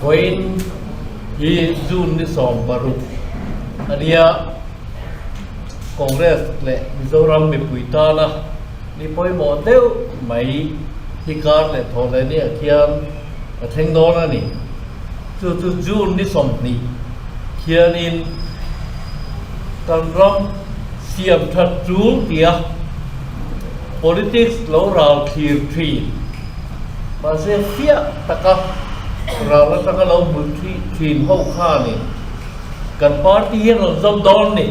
Vawiin hi June ni 16 a nia, Congress leh Mizoram mipui tana ni pawimawh deuh mai hi kar leh thaw leh niah khian a thleng dawn a ni. Chu chu June ni 20 khianin kan ram siam that tul tia politics lo ral thlir thin. Mahse fiah taka ral atanga lo hmu thin ho khanin kan party hi an rawn zawm dawn ni.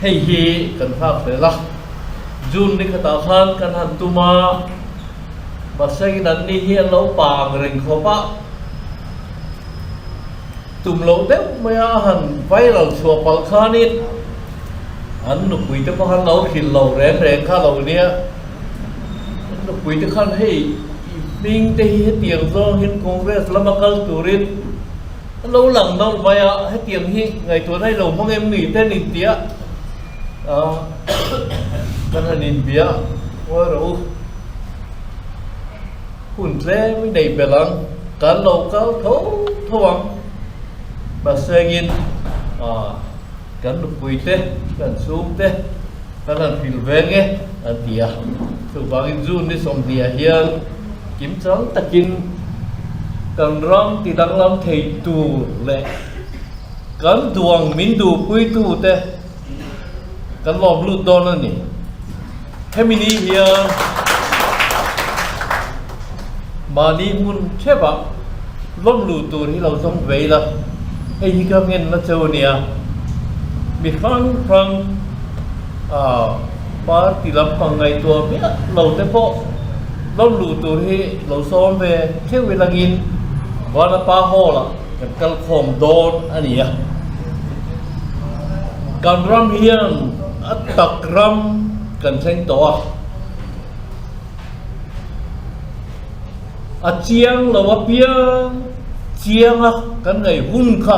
Hei hi kan nghak hlel a, June ni khatah khan kan han tum a, mahse in an ni hi an lo pang reng khawp a, Tum loh deuh maia a han viral chhuah palh khanin an nupui te pawh khan lo hrilh lo reng reng kha lo nia. An nupui te khan hei i hming te hi hetiang zawng hian Congress lama kal turin a lo lang nawlh mai a, hetiang hi ngaihtuahna i lo hmang em ni te an inti a, kan han inbia ngawi rawh u. Hun tlem i nei belh ang, kan lo kal tho tho ang. Mahsengin kan nupui te, kan chhung te kan han hrilh ve nge an ti a. Chuvangin June ni 20 ah hian kimchang takin kan ram ti danglam thei tur leh kan duang min duhpuitu te kan lawm lut dawn a ni. Hemi ni hian mahni hmun theuhah lawm luh tur hi lo zawng ve ila, hei hi ka ngenna cheu a nia. Mi hrang hrang ah party lampang ngaihtuah miah lo te pawh lawm luh tur hi lo sawm ve theuh ilangin Vanapa Hall-ah kan kal khawm dawn a ni a. Kan ram hian a tak ram kan thleng tawh a, a chiang lo apiang chianga kan ngaih hun kha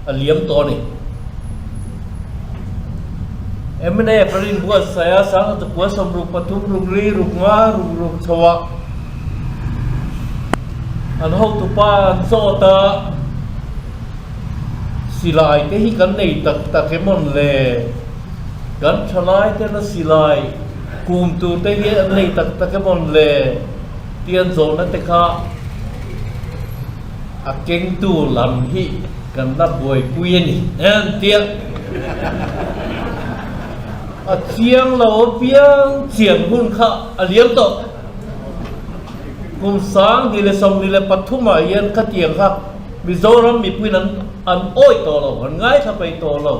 a liam tawh a ni. Mnf a rinbuatsaih a, Sangha Chakua 63 ruk ri ruk nga ruk ruk chho ah an hotupa an zawt a, Silai te hi kan nei tak tak em awn le? Kan thalai tena silai kum tur te hi an nei tak tak em awn le? Tih an zawhna te kha a kengtu lam hi kan la buaipui a ni en tia a chiang lo apiang chian hun kha a liam tawh. Kum 2023 ah hian khatiang kha Mizoram mipuiin an an awih tawh lo, an ngaithla peih tawh lo.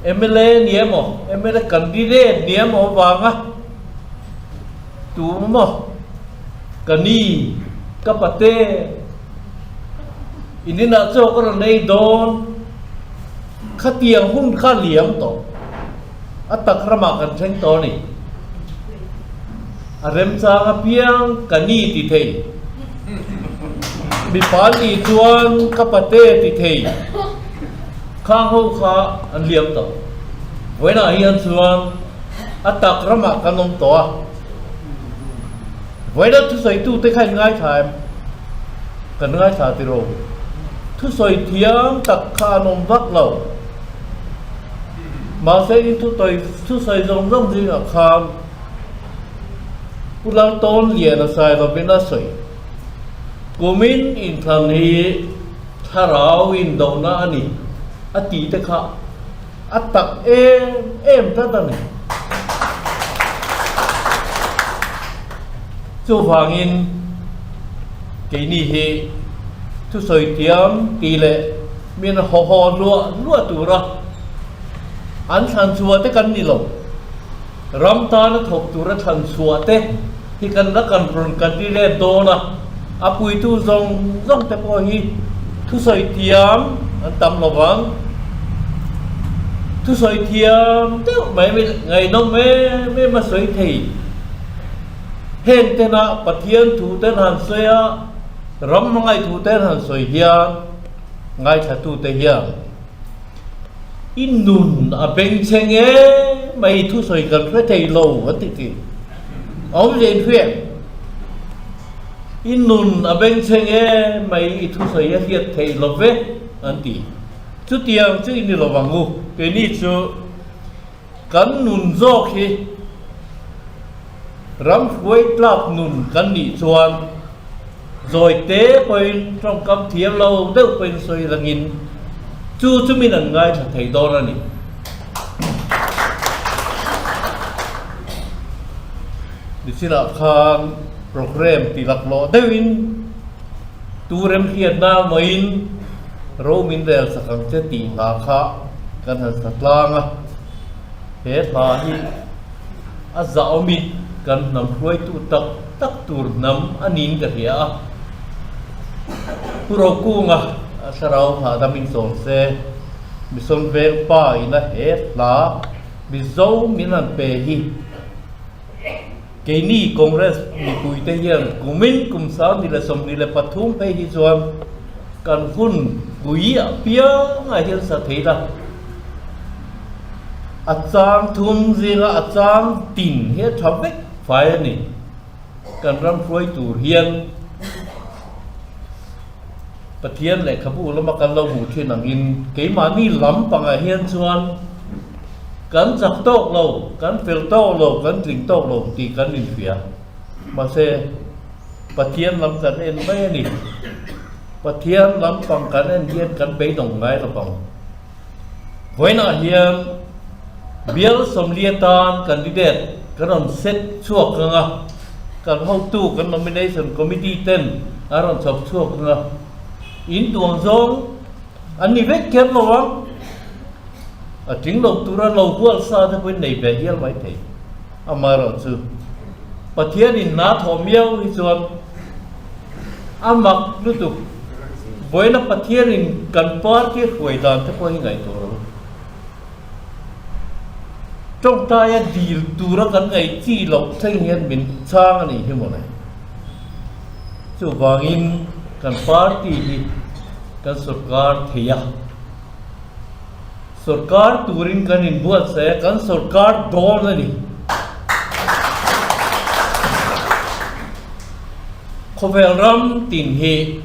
Mla ni emaw, mla candidate ni emaw avanga tu maw ka ni, ka pate, in inah chaw ka rawn ei dawn, khatiang hun kha liam tawh. A tak ramah kan thleng tawh a ni. A remchang apiang ka ni ti thei. Mipa nih chuan ka pate ti thei. Khang ho kha an liam tawh. Vawiinah hian chuan a tak ramah kan awm tawh a. Vawiina thusawitu te kha in ngaithla em? Kan ngaithla tiraw? Thusawi thiam tak kha an awm vak lo. Mahse in thutawi thusawi zawng zawng zingah khan Pu Laltawn Liana Sailovin a sawi, Kumin inthlan hi thlarau indohna a ni a tih te kha a tak em em tlat a ni. Chuvangin keini hi thusawi thiam tih leh Min haw haw hluah hluah tura an thlan chhuah te kan ni lo. Ram tana thawk tura thlan chhuah te hi kan la kan rawn candidate dawn a, a puitu zawng zawng te pawh hi thusawi thiam an tam lo vang. Thusawi thiam deuh mai mai ngaihnawm em em a sawi thei. Heng tena Pathian thu ten han sawi a, ram hmangaih thu ten han sawi hian, Ngaithlatute hian i nun a bengchheng em mai i thusawi kan hre thei lo an ti thin. A awmzia in hria em? I nun a bengchheng em mai i thusawi a hriat theih lo ve an ti. Chutiang chu i ni lo vang u, keini chu kan nun zawk hi ram hruai tlak nun kan nih chuan zawi te pawhin tawngkam thiam lo deuh pawhin sawi langin chu chu min an ngaithla thei dawn a ni. Nichinah khan programme ti laklawh deuhin tu remhriatna mawin ro min rel sak ang che tih hla kha kan han sa tlang a, he hla hi a zahawmi kan hnam hruaitu tak tak tur hnam a niin ka hria a. Pu Rokunga a thlarau hahdam in chawl se, Mission Veng pa ina he hla Mizo min han pe hi Keini Congress mipuite hian kumin kum 2023 phei hi chuan kan hun pui apiangah hian sa thei la. A chang thum zinga a chang tin hi a tha vek fai a ni. Kan ram hruai tur hian Pathian lehkhabu lama kan lo hmuh thin angin keimahni lam pangah hian chuan Kan chak tawk lo, kan fel tawk lo, kan tling tawk lo tih kan inhria. Mahse, Pathian lam kan en mai a ni. Pathian lampang kan en hian kan beidawng ngai lo vang. Vawiinah hian bial sawmli atan candidate kan rawn set chhuak ang a, kan hotu, kan nomination committee ten an rawn chhawp chhuak ang a, in tuang zawng an ni vek kher lo vang. A tling lo tura lo hual sa te pawhin nei ve hial mai thei. Amaherawhchu, Pathianin hna thawh miau hi chuan a mak lutuk. Vawiina Pathianin kan party hruai dan te pawh hi ngaihtuah lo. Tawngtaia dil tura kan ngaih chi loh thleng hian min chhang a nih hi mawle. Chuvangin kan party hi kan sorkar thei a. Sorkar turin kan inbuatsaih a, kan sorkar dawn a ni. Khawvel ram tin hi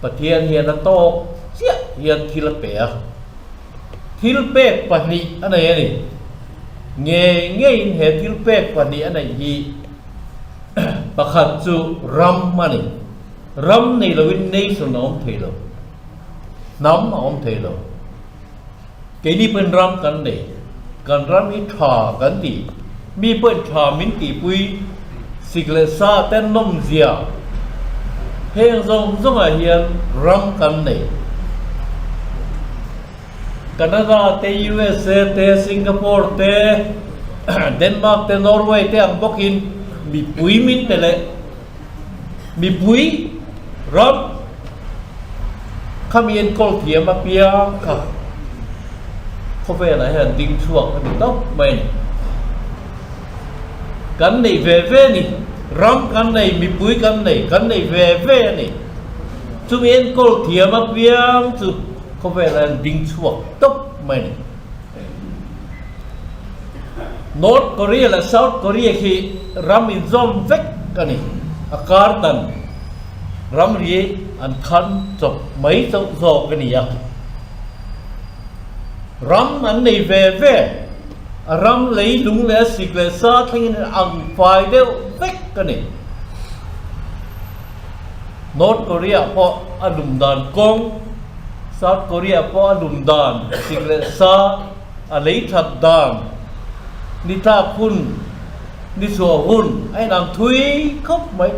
Pathian hian a tawk chiah hian thil a pe a, thil pek pahnih a nei a ni. Ngei ngeiin he thil pek pahnih a neih hi pakhat chu ram a ni. Ram nei loin nation a awm thei lo. Hnam a awm thei lo. Keini pawhin ram kan nei. Kan ram hi tha kan ti. Mi pawhin tha min tihpui sik leh sa ten nawmzia heng zawng zawngah hian ram kan nei. Canada te, USA te, Singapore te, Denmark te, Norway te ang bawkin mipui min pe leh. Mipui ram kha mi enkawl thiam apiang kha khawvelah hian ding chhuak a ni tawp mai a ni. Kan neih ve ve a ni, ram kan nei, mipui kan nei, kan nei ve ve a ni. Chumi enkawl thiam apiang chu khawvelah hian ding chhuak tawp mai a ni. North Korea leh South Korea khi ram inzawm vek a ni. A kar dan ramri an khan chawp mai chauh zawk a ni a. Ram an nei ve ve, a ram lei lung leh a sik leh sa thlengin an ang fai deuh vek a ni. North Korea pawh a lum dan kawng, South Korea pawh a lum dan sik leh sa, a lei that dan, ni tlak hun, ni chhuah hun a inang thui khawp mai.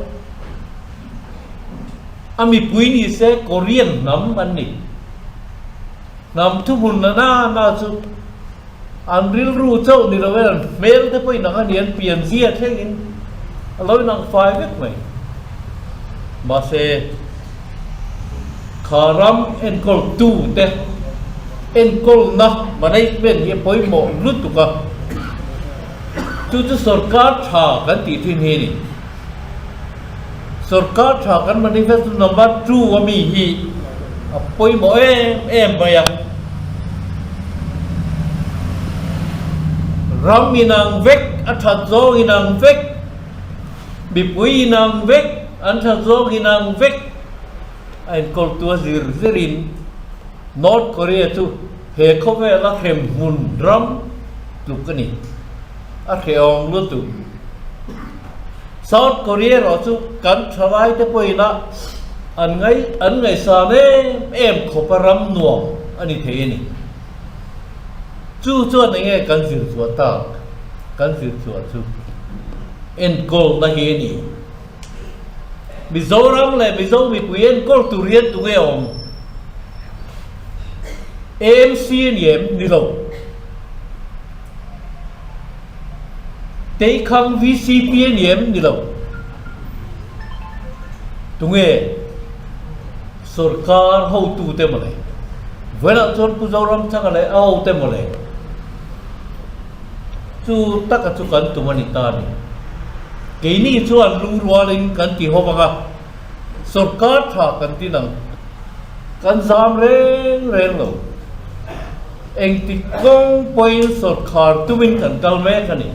A mipui ni se Korean hnam an ni. Hnam thuhmun na na na chu an rilru chauh ni lo in an hmel te pawh inang a ni, an pianzia thlengin a lo inang fai vek mai. Mahse, kha ram enkawltu te enkawlna management hi a pawimawh lutuk a, chu chu sorkar tha kan tih thin hi a ni. Sorkar tha kan manifesto number 2 a mi hi a pawimawh em em mai a. Ram inang vek, a that zawng inang vek, mipui inang vek, an that zawng inang vek a inkawltu a zir zirin North Korea chu he khawvela hremhmun ram tluk a ni. A hrehawm lutuk. South Korea erawh chu kan thalaite pawhin a an ngai an ngaihsan em em khawpa ram nuam a ni thei a ni. Chu chuan eng nge kan zir chhuah tak? Kan zir chhuah chu enkawlna hi a ni. Mizoram leh Mizo mipui enkawl tur hian tunge awm? AMC a ni em? Ni lo. Teikhang VCP a ni em? Ni lo. Tunge sorkar hotute mawle? Vawiinah chuan Pu Zoramthanga leh a hote mawle? Chu taka chu kan tum a ni ta a ni. Keini chuan lungrualin kan ti ho vang a, sorkar tha kan tin ang. Kan zam reng reng lo. Engtik kawng pawhin sorkar tumin kan kal mek a ni.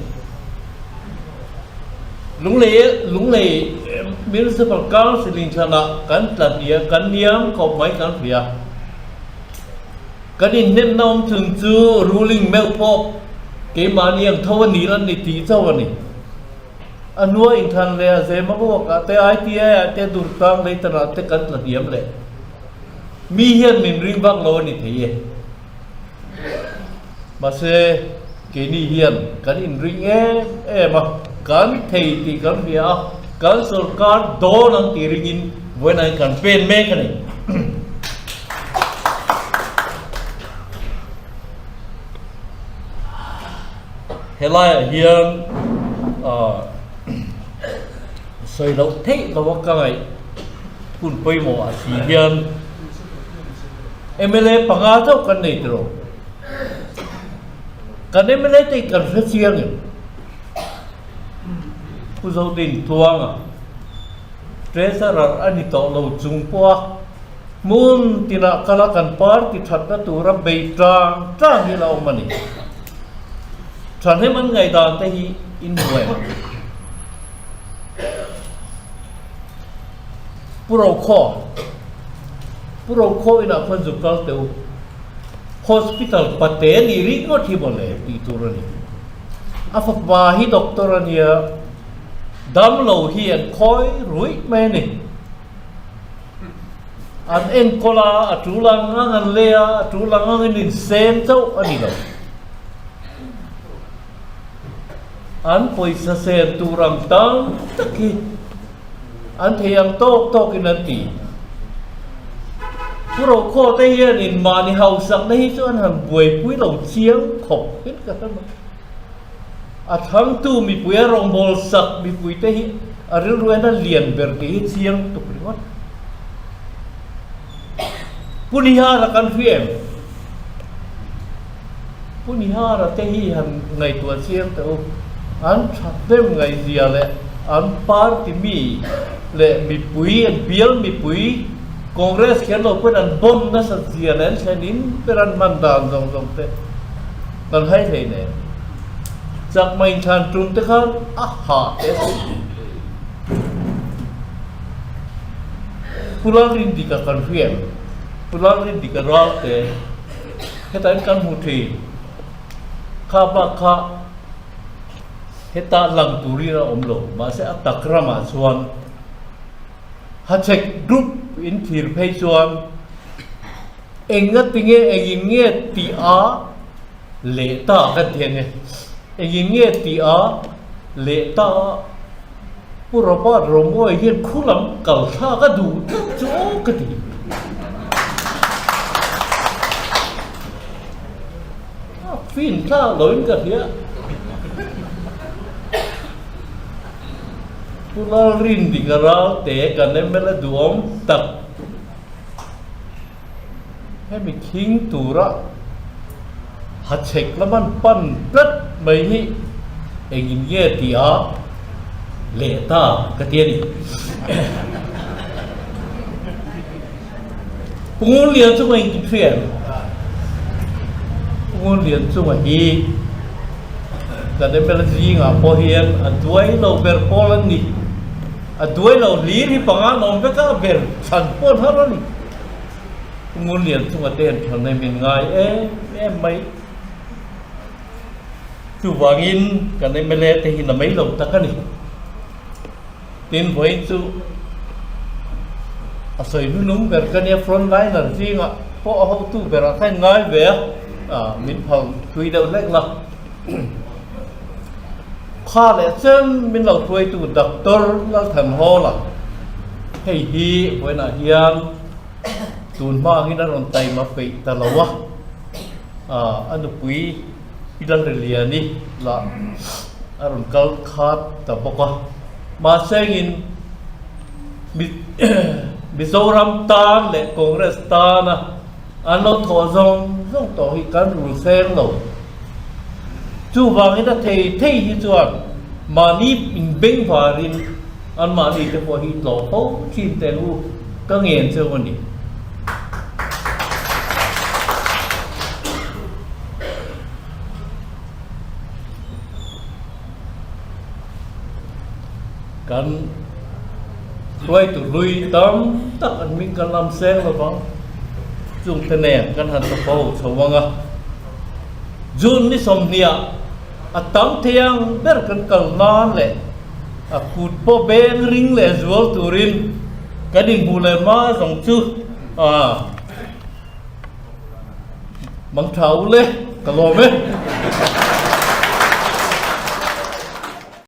Lunglei Lunglei Municipal Council inthlanah kan tla hniam kan niam khawp mai kan hria. Kan inhnemna awm chung chu ruling meuh pawh keimahni ang tho a ni lan ni tih chauh a ni. A hnua inthlan leh a zema buakah te, ITI ah te, Durtlang Leitan ah te kan tla hniam leh. Mi hian min ring vak lo a ni thei e. Mahse, keini hian kan inring em em a, kan thei tih kan hria a, kan sorkar dawn ang tih ringin vawiinah kan pen mek a ni. Helaiah hian sawi loh theih lo a ka ngaih hun pawimawh ah si hian mla panga chauh kan nei tiro. Kan mla te hi kan hre chiang em? Pu Zodin Tluanga Treasurer a ni tawh lo chung pawha hmun tinah kala kan party thatna tura bei tang tang hi la awm a ni. Thahnem an ngaihdan te hi inhmu em? Pu Rokhaw, Pu Rokhaw inah khuan zuk kal teh u. Hospital pate nih ringawt hi mawle tih tur a ni. A fapa hi doctor a nia. Damlo hi an khawi ruih mai a ni. An enkawl a, a tul ang ang an lei a, a tul ang ang in insem chauh a ni lo. An pawisa sen tur ang tam tak hi an thei ang tawk tawkin an ti. Pu Rokhawte hianin mahni hausakna hi chu an han buaipui lo chiang khawp in ka hre mai. A thangtu mipui a rawngbâwl sak mipuite hi a rilru en a lian ber tih hi chiang tuk ringawt. Pu Nihara kan hria em? Pu Nihara te hi han ngaihtuah chiang teh u. An thahnem ngaihzia leh an party mi leh mipui, an bial mipui, Congress kher lo pawhin an bomb nasat zia leh an thlen in ber an hman dan zawng zawng te. Kan hai hlei nen. Chakma inthlan tum te khan a hah teh a si. Pu Lalrindika kan hria em? Pu Lalrindika ral te hetah hian kan hmu thin. Kha bak kha heta lang turin a awm lo. Mahse a tak ramah chuan Hachhek group in thlir phei chuan Enga tinge engin nge tih a leh ta kan ti ang e. Engin nge tih a leh ta a Pu Robert Romawi hian khu lam kal thlak a duh tlat chu aw ka ti. A fin thlak loin ka hria. Pu Lalrindika Ralte kan mla duhawm tak. Hemi khing tura hachhek lam an pan tlat mai hi engin nge tih a leh ta ka ti a ni. Pu Ngunlian chunga in ti hria em? Pu Ngunlian chunga hi. Kan MLA zingah pawh hian a duai lo ber pawl an ni. A duai lo hlir hi panga an awm vek a, a ber chhan pawh an har a ni. Pu Ngunlian chunga te an than em in ngai em em mai. Chuvangin kan MLA te hi na mai lo tak a ni. Tin vawiin chu a sawi hnunung ber ka nia front liner zingah pawh a hotu berah kha in ngai ve a, min phal thui deuh hlek la. Kha leh chen min lo hruaitu Doctor Lalthanhawla hei hi vawiinah hian tun hma angin a rawn taima peih ta lo a, a nupui Pi Lalriliani lah a rawn kal khat ta bawk a. Mahse engin Mizoram tan leh Congress tana an lo thawh zawng zawng tawh hi kan rul seng lo. Chuvangin a thei thei hi chuan mahni inbeng varin anmahni te pawh hi tlawh fo thin teh u ka ngen cheu a ni. Kan hruaitu hlui tam tak an hming kan lam seng lovang chungte nen kan han tawp ho chho ang a. June ni sawmhniah a tam thei ang ber kan kal nan leh a kut pawh beng ring leh zual turin kan inhmuh leh hma zawng chu a mang tha u le ka lawm e.